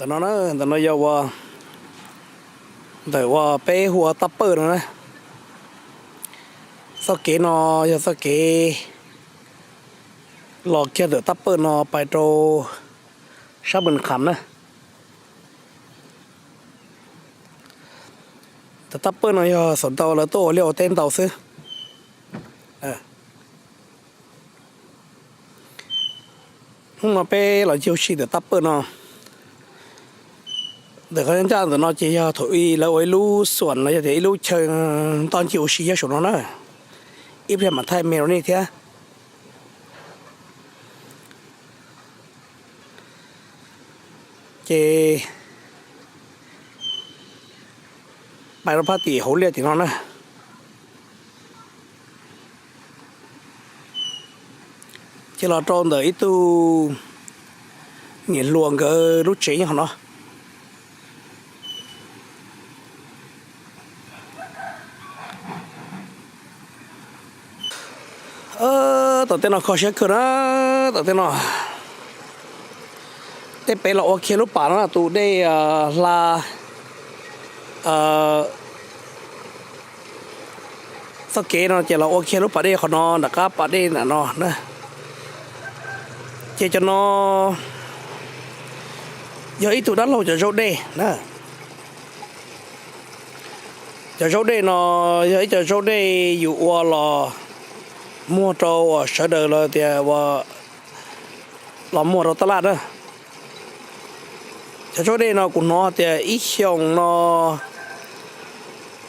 Ntawm no na, ntawm no yog ua, ntawm ua peb hu ua Taj Pawj no na. Txoj kev no yog txoj kev los kiag ntawm Taj Pawj no pais rau sab Npws Qham na. Ntawm Taj Pawj no yog xav ntau lawv tuaj ua liaj ua teb ntau xwb. Hnub no peb los ncig ua si ntawm Taj Pawj no. Ntawm qhov ncaj ntawm no ces yog thaum ub lawv ua ib lub xuam los yog tias ib lub chaw ntoj ncig ua si nyob saum no na. Ib pliag mam thaij me rau nej thiab. Ces pais rau phab tim hauv liaj tim no na. Ces los rau ntawm ib tug niam hluas nkawd lub tsev nyob qhov no. Tom tej no kho siab kawg na, tom tej no. Tej pem los ua kiag lub pas no tus dej hla txoj kev no ces los ua kiag lub pas dej qhov no nram qab pas dej nram no na. Ces cov no yog ib tug dab laug cov zaub dej na. Cov zaub dej no yog ib co zaub dej yus ua los muag rau uas sawv daws los tias los muag rau taj laj na. Cov zaub dej no kuv hnov tias ib xyoos no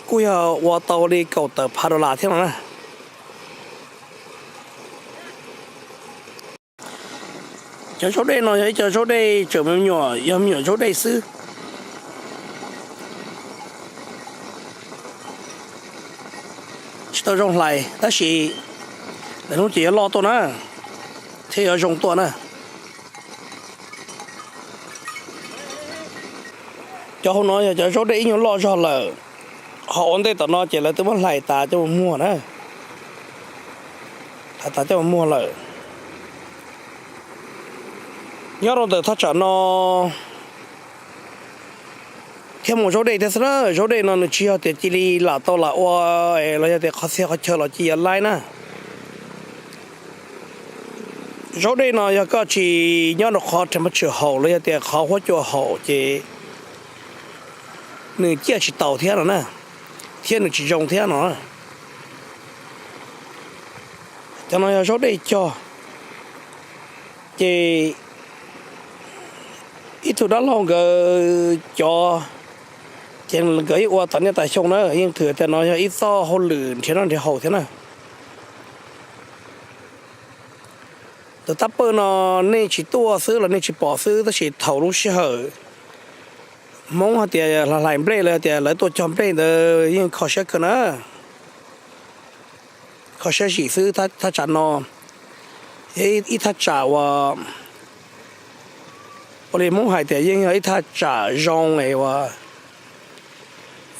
kuj yog ua tau li kaum tawm phav dollar thiab no na. Cov zaub dej no yog ib co zaub dej tseem me nyuam, yog me nyuam zaub dej xwb, tsis tau zoo hlais tab sis lwm hnub ces yuav loj tuaj na, thiab yuav zoo tuaj na. Cov hauv no yog cov zaub dej ib nyuag loj zog lawm, ho ua ntej tom no ces lawv twb muab hlais tas coj mus muag na. Hlais tas coj mus muag lawm. Nyob rau ntawm thaj tsam no thiab mus zaub dej thiab xwb na. Zaub dej no nws tsis yog tias cia li lam tau lam ua los yog tias qhov txhia qhov chaw los cia li laib na. Zaub dej no yog koj tsis nyob rau qhov rhees paj tshwm haum los yog tias qhov huab cua haum ces nws ciaj tsis taus thiab no na, thiab nws tsis zoo thiab no. Cov no yog zaub dej cog, ces ib tug dab laug nkawd cov, ces nkawd yeej ua tas niaj tas xyoo na, yeej thwm tias no yog ib txoj hauj lwm nrhiav noj nrhiav haus thiab na. Tus tab pawj no nej tsis tuaj xwb los nej tsis pom xwb, tab sis thaum lub sij hawm Hmoob hais tias hlais nplej los tias lawv tuaj cog nplej ntawd yeej kho siab kawg na. Kho siab zim xwb, thaj tsam no yog ib thaj tsam uas ua li Hmoob hais tias yeej yog ib thaj tsam zoo es uas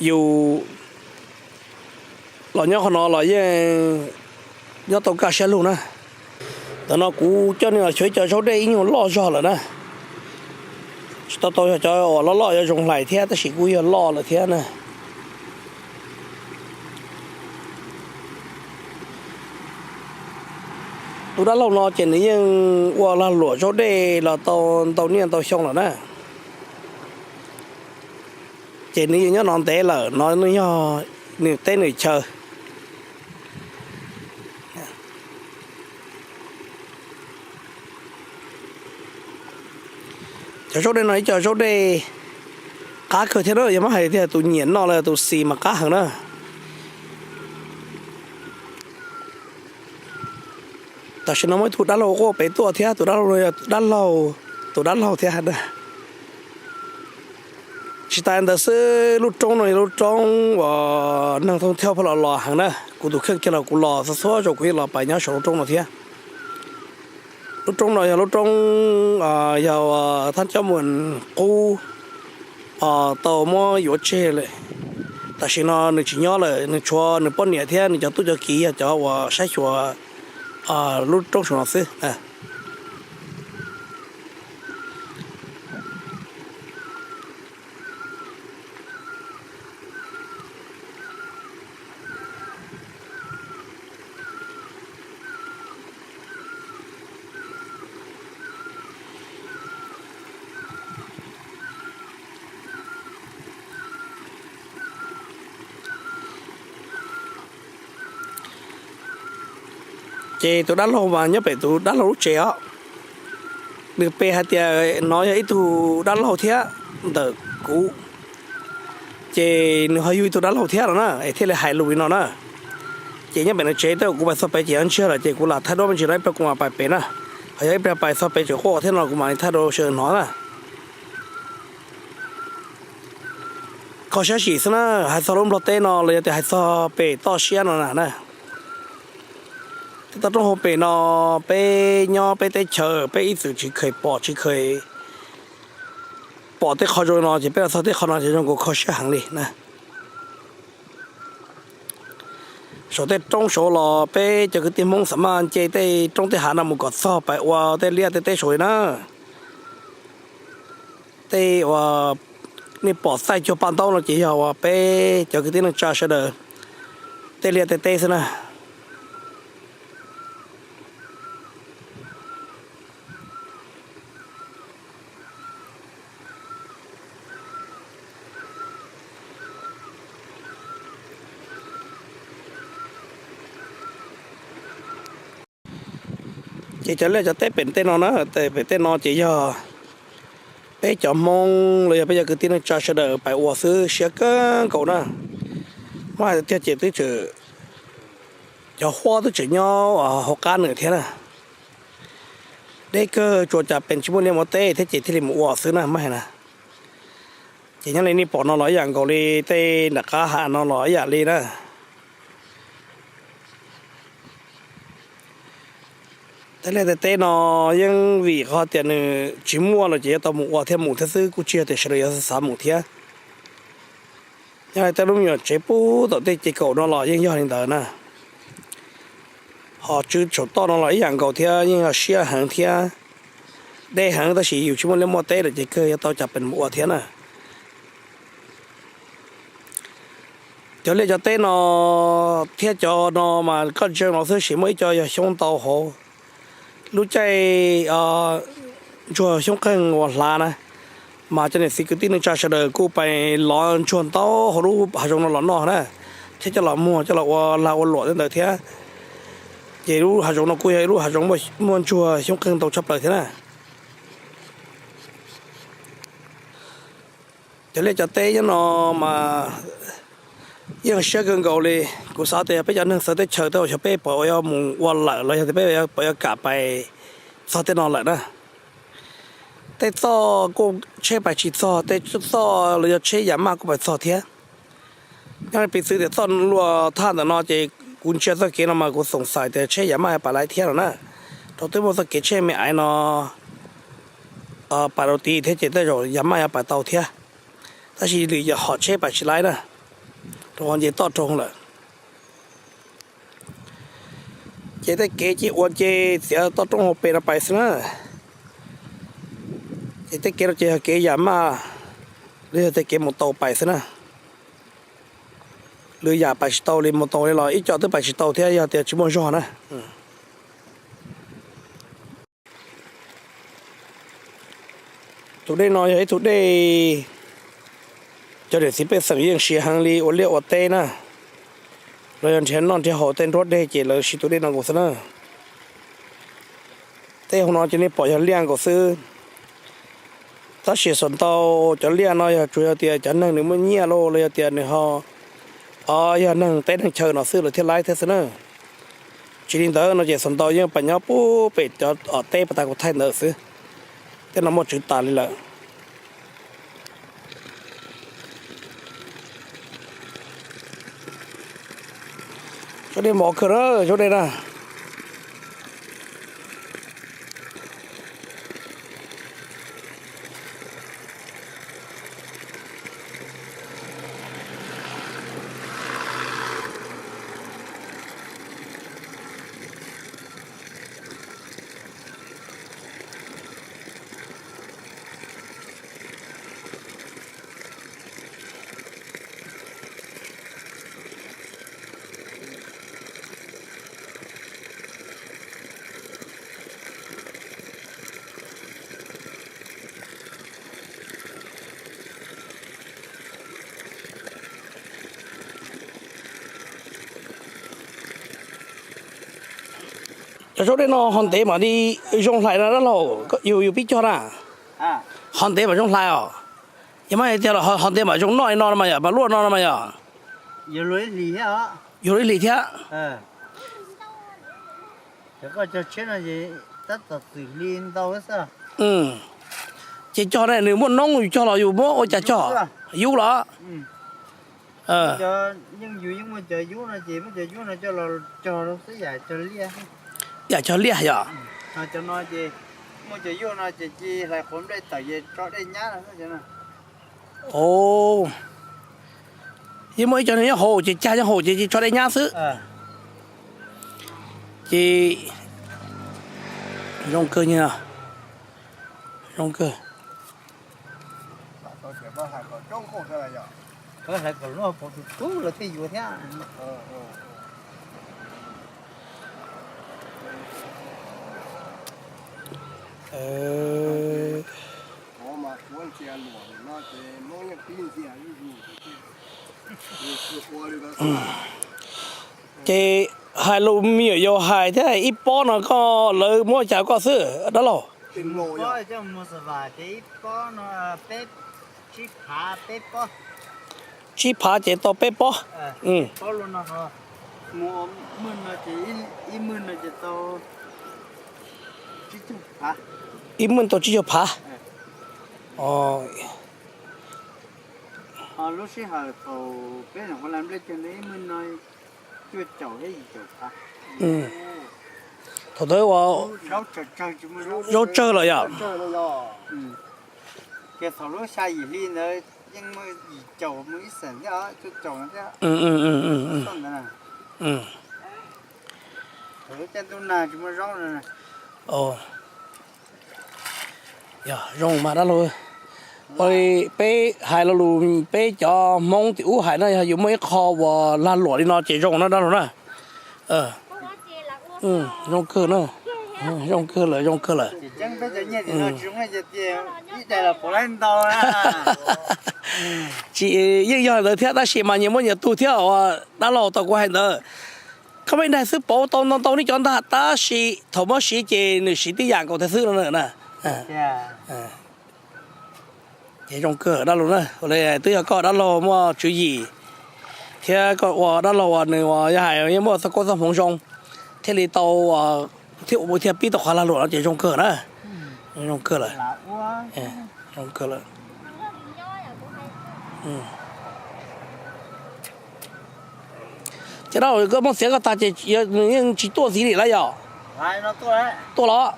yus los nyob qhov no los yeej nyob tau kaj siab lug na. Ntawm no kuv coj nej los xyuas ib co zaub dej ib nyuag loj zog lawm na. Tsis tau tau yog cov uas loj loj yuav zoo hlais thiab, tab sis kuj yog loj lawm thiab na. Tus dab laug no ces nws yeej ua lag luam zaub dej los tau ntau niaj ntau xyoo lawm na. Ces nws yeej nyob no ntev lawm no, nws yog nws teb nws chaw. Cov zaub dej no ib co zaub dej qab kawg thiab na, yog muab hais tias tus nyiam noj los tus xis mas qab heev na. Tam sim no muaj ib tug dab laug quaj pem tuaj thiab, tus dab laug no yog dab laug, tus dab laug thiab na. Tsis tas ntawd xwb, lub roob no yog lub roob uas neeg thoob thiab pheej los los heev na. Kuv tus kheej kiag los kuv los txhua txhua zaus kuv yeej los pais nyob saum lub roob no thiab. Lub roob no yog lub roob, yog thaj coj mus qub tau muab yuav tseg lawm. Tam sim no nws tsis nyob lawm, nws tshuav nws poj niam thiab nws cov tub cov kiv yog cov uas saib xyuas lub roob saum no xwb. Ces tus dab laug mas nyob pem tus dab laug lub tsev os. Nws pe hais tias nov yog ib tug dab laug thiab ntawm kuv, ces nws ho yug ib tug dab laug thiab no na, es thiaj li hais lus li no na. Ces nyob pem nws tsev, tej zaum kuv pais txog pem ces yuav ntsiag lawm, ces kuv lam thaij duab me ntsis no ib pliag kuv mam pais pem na. Ho yog ib pliag pais txog pem tseem quaj thiab no kuv mam li thaij rau sawv daws hnov na. Kho siab sim xwb na, hais txog lub Nplog teb no los yog tias hais txog pem toj siab no na na. Tej toj roob hauv pem no, peb nyob peb teb chaws peb ib txwm tsis kheev pom tsis kheev pom tej qho zoo no, ces peb los txog tej qho no ces zoo nkaus kho siab heev li na. Saum tej roob saud los peb cov kwv tij Hmoob xav maj nce tej roob tej hav no mus kom txog pais ua tej liaj tej teb saud li na. Tej uas nej pom txaij cuag paj ntaub no ces yog uas peb cov kwv tij neej tsa sawv daws tej liaj tej teb xwb na. Ces cov liaj cov teb pem tej no na, pem tej no ces yog peb cov Hmoob los yog peb cov kwv tij neej tsa sawv daws pais ua xwb, siab kawg nkaus na. Muab hais tiag ces twb tseem, cov huab twb tseem nyob hauv qab nws thiab na. Deb kawg, tsuas cas pes tsis muaj liaj muaj teb thiab ces thiaj li mus ua xwb na mas na. Ces nyob li nej pom no los ib yam nkaus li, tej nram qab hav no los ib yam li na. Tej liaj tej teb no yeej vim qhov tias nws tsis muaj lawm ces yuav tau mus ua thiab mus thiab xwb, kuj tsis yog tias sawv daws yuav xav mus thiab. Nyob li tej lub me nyuam tsev puag tom tej ces kaum no los yeej yog li ntawd na. Ho tswv saum toj no los ib yam nkaus thiab, yeej yog siab heev thiab, deb heev, tab sis yus tsis muaj liaj muaj teb lawm ces kawg yuav tau cas pes mus ua thiab na. Cov liaj cov teb no thiab cov no mas koj ntsia no xwb, sis muaj ib co yog xyoob ntau hauv. Lub caij ntsuag xyoob qeeg uas hlav na, mas cov niam txiv kwv tij neej tsa sawv daws kuj pais lov ntsuag ntau hauv lub hav zoov no los noj na, thiab coj los muag coj los ua lag ua luam tej ntawd thiab. Ces lub hav zoov no kuj yog ib lub hav zoov muaj ntsuag xyoob qeeg ntau tshaj plaws thiab na. Cov liaj cov teb nyob no mas yeej siab kawg nkaus li. Kuv xav tias yog peb cov neeg txawv teb chaws tej uas xyov peb puas yuav mus ua lawm los yog tias peb puas yuav kam pais txog tej no lawm na. Tej txoj kuj tsheb pais tsis txog, tej txoj los yog tsheb yam maj kuj pais txog thiab. Nyob li piv txwv tias txoj luaj thaj ntawm no ces kuv ntsia txoj kev no mas kuv xoom xais tias tsheb yam maj yuav pais laib thiab no na. Rau twb muaj txoj kev tsheb me aiv no pais rau tid thiab ces tej zaum yam maj yuav pais tau thiab. Tab sis lwm yam hom tsheb pais tsis laib na, rau qhov nce toj roob lawm. Ces tej kev ces ua nce txiav toj roob hauv pes no pais xwb na. Ces tej kev no ces yog kev yam maj, los yog tej kev mus tau pais xwb na. Lwm yam pais tsis tau li, mus tau li los ib co twb pais tsis tau thiab yog tias tsis muaj zog na. Tus dej no yog ib tug dej cov niam txiv pej xeem yeej siv heev li ua liaj ua teb na, los yog nrhiav noj nrhiav haus tej nruab dej ces lawv siv tus dej no nkaus xwb na. Tej hauv no ces nej pom yog liaj nkaus xwb, tab sis xam ntau cov liaj no yog tsuas yog tias cov neeg nws muaj nyiaj lauj los yog tias nws ho yog neeg teb neeg chaw no xwb lawv thiaj laib thiab xwb na. Tsis li ntawd no ces xam ntau yeej pais nyob puag pem cov teb pas tas kuv thaij ntawd xwb, tej no muaj tswv tas li lawm. Zaub dej mov kawg na, zaub dej na. Zaub dej no ho ntev mam li zoo hlais na dab laug, yus yus pib cog na, ho ntev mam zoo hlais os. Yog mas tias ho ntev mam zoo noj li no mas yog, mam luaj no no mas yog. Yus luaj ib hlis thiab. Ces cog ne nws muaj noob yus cog los yus muab ua cas cog? Yub los? Yeej yus yeej muaj cov yub no ces muab cov yub no coj los cog rau xwb yam cog liaj. Yam cog liaj yom. Cov no ces muaj cov yub no ces ci hlais quav nplej tawm ces tso dej nyab no xwb. Yeej muaj ib co nyob hauv ces cag nyob hauv ces ci tso dej nyab xwb. Ces zoo kawg, zoo kawg. Ces hais lus me nyuam yaus hais thiab, ib pob no koj lawv muab cas koj xwb dab laug? Tsib phav ces tau peb pob. Ib mwj tau tsib caug phav. Lub sij hawm thaum peb nyuam qhuav hlais nplej cog ntawd ib mwj no cuaj caum thiab yim caum phav. Thaum ntawd ua zaub tsawg lawm yom. Ces thaum lub xya yim hli ntawd yeej muaj yim caum mus ib xeem thiab, cuaj caum no thiab. Thaum lub caij ntuj nag tsis muaj zaub no. Yog zoo mas dab laug. Ua li peb hais lo lus peb cov Hmoob tim ub hais no, yog yus muaj ib qho uas lag luam li no ces zoo na dab laug na. Zoo kawg na. Zoo kawg lawm, zoo kawg lawm. Tsis yeej yog ntawd thiab tab sis mas nyias muaj nyias tug thiab uas dab laug tau kuv hais ntawd. Koj muaj ib daig xwb pauv tau ntau ntau nej cov ntag tab sis thaum muab siv ces nws siv tib yam nkaus thiab xwb no na. Ces zoo kawg dab laug na, twb yog koj dab laug muaj tswv yim thiab koj ua dab laug uas nws uas yog hais yeej muaj txoj koob txoj hmoov zoo thiaj li tau thiab ua thiaj pib tau qhov lag luam no ces zoo kawg na. Zoo kawg lawm. Zoo kawg lawm. Ces dab laug koj muab txiav koj tag ces nws yeej tsis tuaj ntxiv li lawm yom? Tuaj los?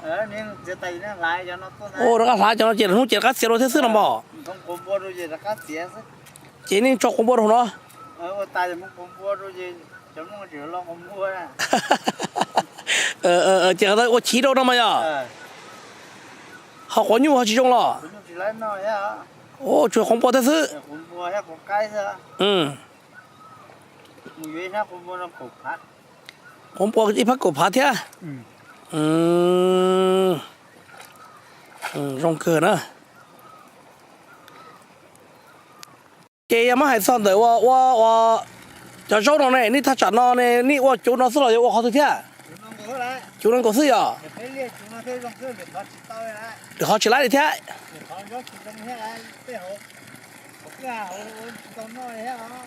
Ua rov qab hlav cov no ces hnub ces rov qab txiav rau thiab xwb no mas. Ces nej tso quav npua rau no. Ces ua chiv rau no mas yog. Ho quav nyuj ho tsis zoo los? Ua tsuas quav npua thiab xwb. Quav npua ib phab kaum phav thiab. Zoo kawg na. Ces yog muab hais txog ntawm ua ua cov zaub no ne, nej thaj tsam no ne nej ua cuv no xwb los yog ua qhov twg thiab? Cuv no nkaus xwb yog? Lwm qhov tsis laib li thiab?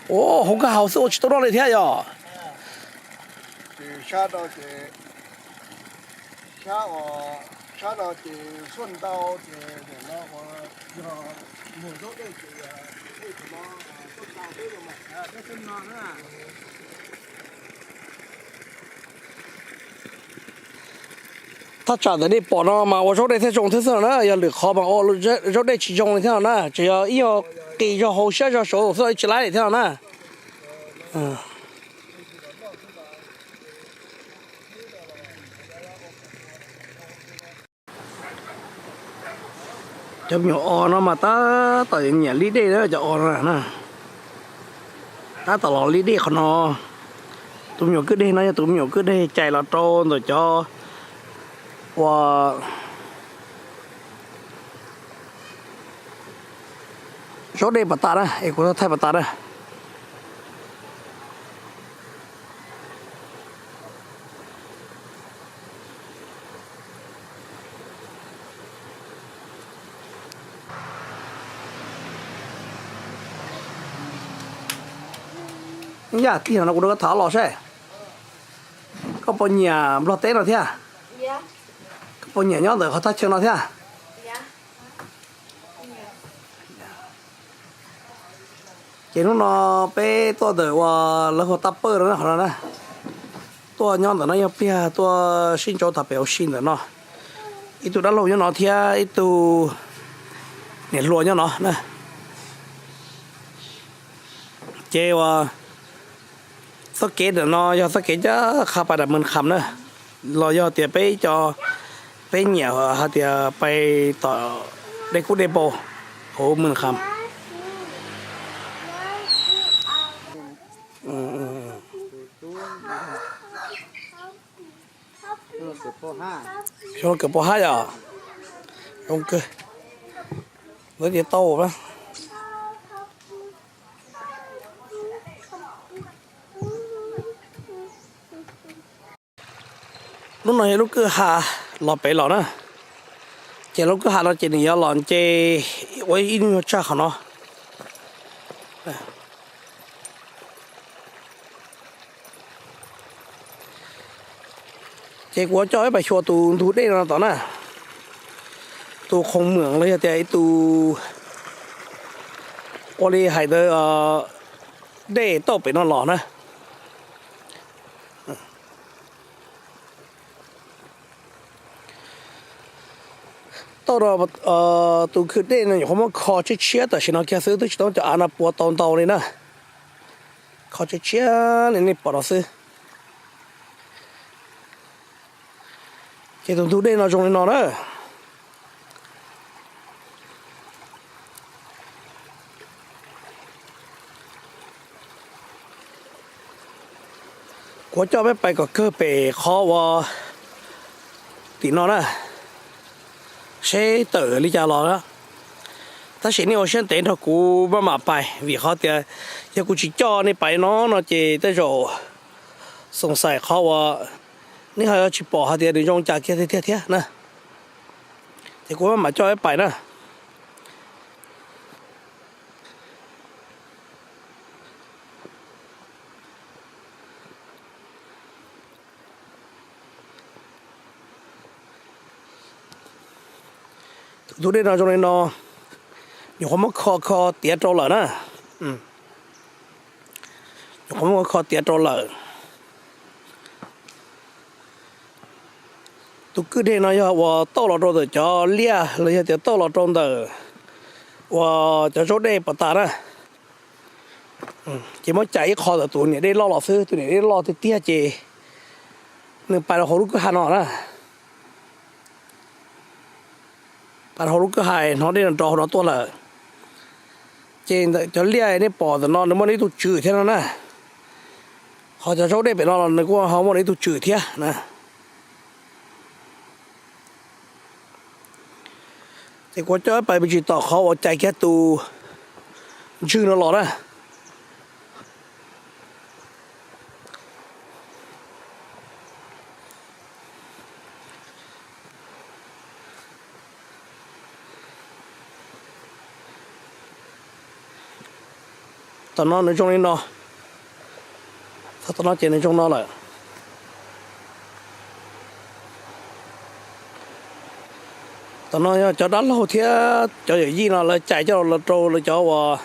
Ua hauv nkaj haus xwb ua tsis tau noj li thiab yog? Thaj tsam ntawm nej pom no mas ua zaub dej thiaj zoo thiab xwb no na, yog lwm qhov mas ua zaub dej tsis zoo li thiab no na, tseem yog ib nyuag qis zog hauv siab zog saud xwb los tsis laib li thiab no na. Cov me nyuam os no mas tab tom nyiam li dej na cov os no na. Tab tom los li dej qhov no. Tus me nyuam kwj deg no yog tus me nyuam kwj deg cais los rau ntawm cov uas zaub dej pas tas na, es kuv thaij pas tas na. Yaj, tij no kuv rau koj tham los seb, koj puas nyiam Nplog teb no thiab? Koj puas nyiam nyob ntawm qhov thaj chaw no thiab? Ces hnub no peb tuaj ntawm uas lawv hu Taj Pawj no na, qhov no na. Tuaj nyob ntawm no ib pliag tuaj sib ntso tham pem hauv si ntawm no. Ib tug dab laug nyob no thiab ib tug niam hluas nyob no na. Ces uas txoj kev ntawm no yog txoj kev ncaj qha pais nram Mws Kham na, los yog tias peb cov, peb nyiam hais tias pais tom dej kub dej npau hauv Mws Kham. Xyoo no kawm pov hab yom? Zoo kawg. Lawv tias tau na. Lub no yog lub kwj ha los pem los na. Ces lub kwj ha no ces nws yuav los nce ua ib lub nyuag tsag qhov no. Ces kuv yuav coj peb pais xyuas tus ntug dej no tom na. Tus khoom mwam los yog tias ib tus, ua li hais ntawd, dej tauj pem no los na. Tauj no, tus khw dej no nyuam qhuav muab kho tshiab tshiab tam sim no kiag xwb, twb tsis tau cov av no puas tau ntau li na. Kho tshiab tshiab li nej pom no xwb. Ces tus ntug dej no zoo li no na. Kuv coj peb pais kom kawg pem qhov uas tim no na, seb tawm li cas los na. Tab sis nej ua siab ntev nrog kuv maj mam pais, vim qhov tias yog kuv tsis coj nej pais no no ces tej zaum xoom xaim qhov uas nej ho yuav tsis pom hais tias nws zoo cas kiag tiag tiag thiab na. Ces kuv maj mam coj peb pais na. Tus dej no zoo li no, nyuam qhuav muab kho kho tiav rau lawm na. Nyuam qhuav muab kho tiav rau lawm. Tus kwj dej no yog uas tauj los rau ntawm cov liaj los yog tias tauj los rau ntawm uas cov zaub dej pov tas na. Ces muab cais ib qho ntawm tus niam dej loj los xwb, tus niam dej loj tiag tiag ces nws pais rau hauv lub kwj ha no na. Pais rau hauv lub kwj ha, hnov dej no rov hauv no tuaj lawm. Ces ntawm cov liaj nej pom ntawm no nws muaj ib tug tswm thiab no na. Qhov cov zaub dej pem no los nws kuj ho muaj ib tug tswm thiab na. Ces kuv coj pais me ntsis tom qhov uas cais kiag tus ntswg no los na. Tom no nws zoo li no. Txog tom no ces nws zoo no lawm. Tom no yog cov dab laug thiab cov yawm yij no lawv cais coj los rau lawv cov uas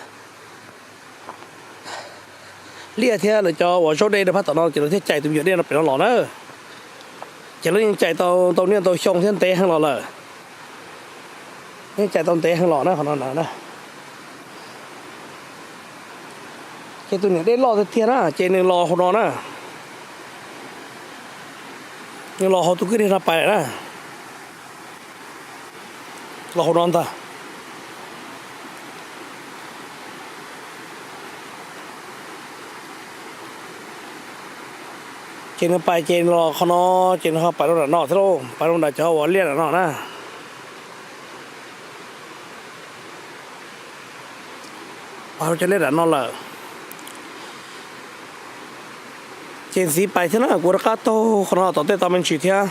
liaj thiab lawv cov uas zaub dej rau phab tom no ces lawv thiaj cais tus me nyuam dej no pem no los na. Ces lawv yeej cais tau ntau niaj ntau xyoo thiab ntev heev los lawm. Yeej cais tau ntev heev los na, qhov no na. Ces tus niam dej loj tiag tiag na ces nws los hauv no na. Nws los hauv tus kwj dej no pais lawm na. Los hauv no ntag. Ces nws pais ces los qhov no, ces nws ho pais rau nram no thiab lauj, pais rau nram cov uas liaj nram no na. Pais rau cov liaj nram no lawm. Ces ntxiv pais thiab na, kuv rov qab taug qhov no tom tej tau me ntsis thiab,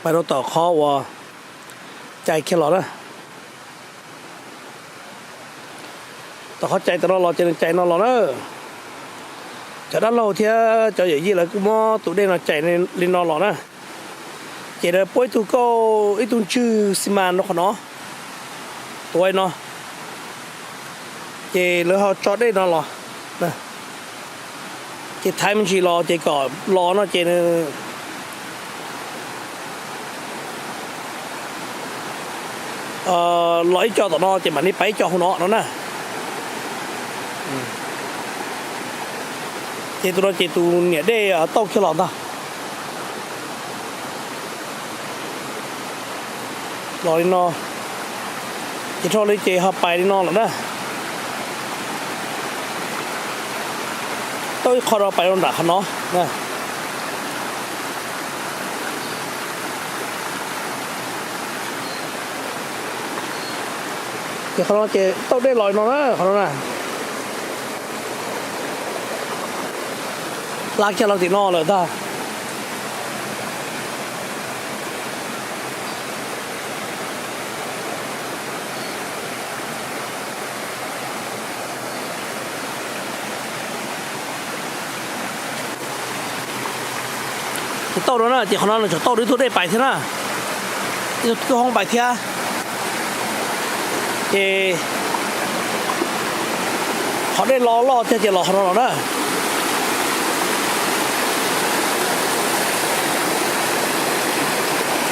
pais rau tom qhov uas cais kiag los na. Tom qhov cais tom no los ces nws cais no los na. Cov dab laug thiab cov yawm yij lawv kuj muab tus dej no cais li no los na. Ces lawv puab ib tug kauj ib tug ntswg xi mas rau qhov no, tuav li no, ces lawv ho tso dej no los. Ces thaiv me ntsis los ces kom los no ces los ib co tom no ces mam li pais ib co hauv no no na. Ces tus no ces tus niam dej tauj kiag los ntag. Los li no, ces dhau li ces ho pais li no lawm na. Tauj ib qho rau pais rau nram qhov no. Ces qhov no ces tauj dej los li no na, qhov no na. Hla kiag los tim no lawm ntag. Ces tauj no na, ces qhov no nws tseem tauj ib tug dej pais thiab na, ib tug hoob pais thiab. Ces qhov dej loj loj thiab ces los qhov no los na.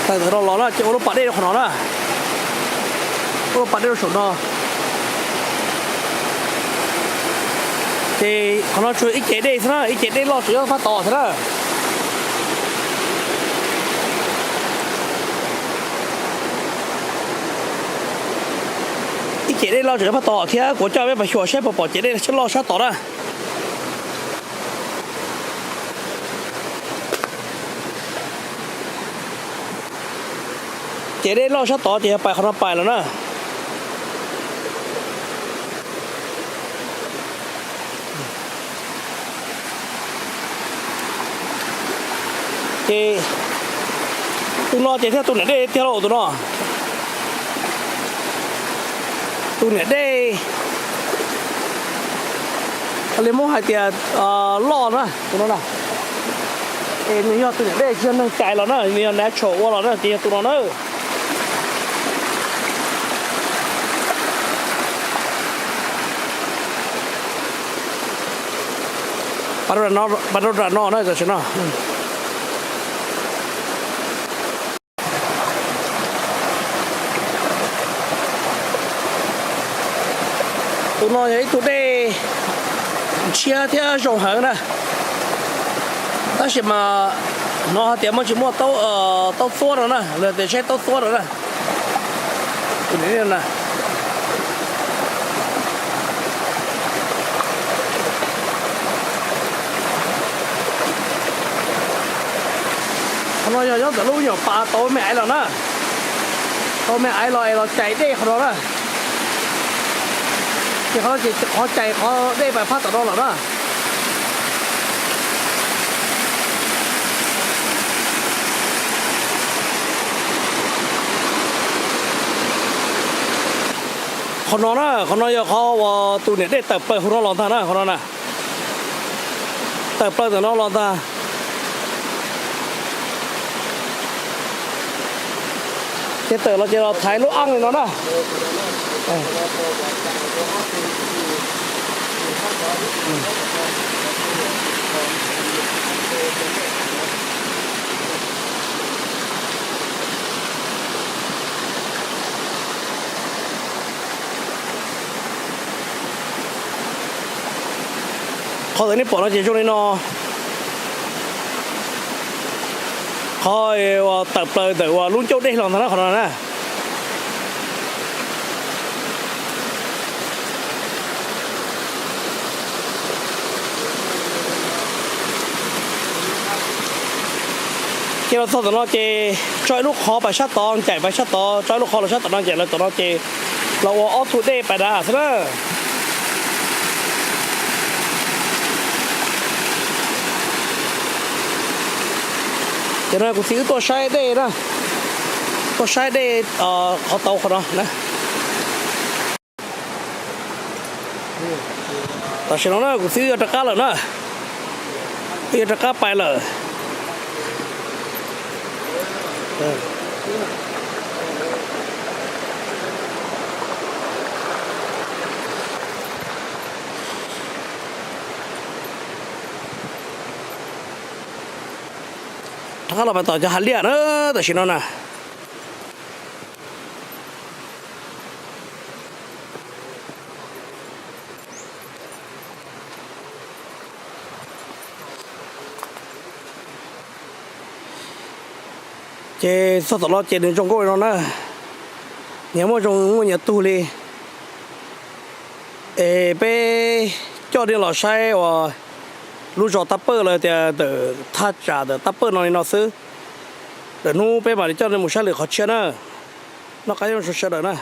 Tawm ntawm no los na ces ua lub pas dej rau qhov no na. Ua lub pas dej rau saum no. Ces qhov no tsuas ib ce dej xwb na, ib ce dej loj tseem nyob phab tod thiab na. Ib ce dej loj tseem nyob phab tod thiab, kuv coj peb pais xyuas saib puas pom ce dej loj sab tod na. Ces dej loj sab tod ces yog pais qhov no pais lawm na. Ces tus no ces thiaj tus niam dej tiag lauj tus no. Tus niam dej li muab hais tias loj na tus no na. Es nws yog tus niam dej tsis yog neeg cais los na, nws yog natural ua los na ces yog tus no na. Pas rau nram no na, tam sim no. Tus no yog ib tug dej ntshiab thiab zoo heev na. Tab sis mas hnov hais tias muaj tsis muaj taub txuab no na, lawv tias saib taub txuab no na. Qhov no yog nyob ntawm lub nyuam pas tau me aiv los na. Tau me aiv los es los cais dej qhov no na. Ces qhov no ces qhov cais qhov dej pais phab tom no lawm na. Qhov no na, qhov no yog qhov uas tus niam dej tawm plaws hauv no los ntag na, qhov no na. Tawm plaws ntawm no los ntag. Ces tawm los ces los thaiv lub aj li no na. Qhov ntawm nej pom no ces zoo li no. Qhov uas tawm plaws ntawm uas lub ncauj dej los ntag na, qhov no na. Ces los txog tom no ces tso ib lub qhov pais sab tod, ncaim pais sab tod, tso ib lub qhov los sab tom no, ncaim lawv tom no ces los ua ob tug dej pais dav xwb na. Ces no kuv txiv wb tuaj saib dej na, tuaj saib dej qhov tau qhov no na. Tam sim no na kuv txiv wb yuav rov qab lawm na. Yuav rov qab pais lawm. Rov qab los pais tom cov hav liaj na, tam sim no na. Ces txog tom no ces nws zoo nkauj li no na. Nyias muaj zoo muaj nyias tug li. Es peb coj nej los saib uas lub zos Tab Pawj los tias ntawm thaj tsam ntawm Tab Pawj no li no xwb. Lwm hnub peb mam li coj nej mus saib lwm qhov tshiab na. Noj qab nyob zoo sawv daws na.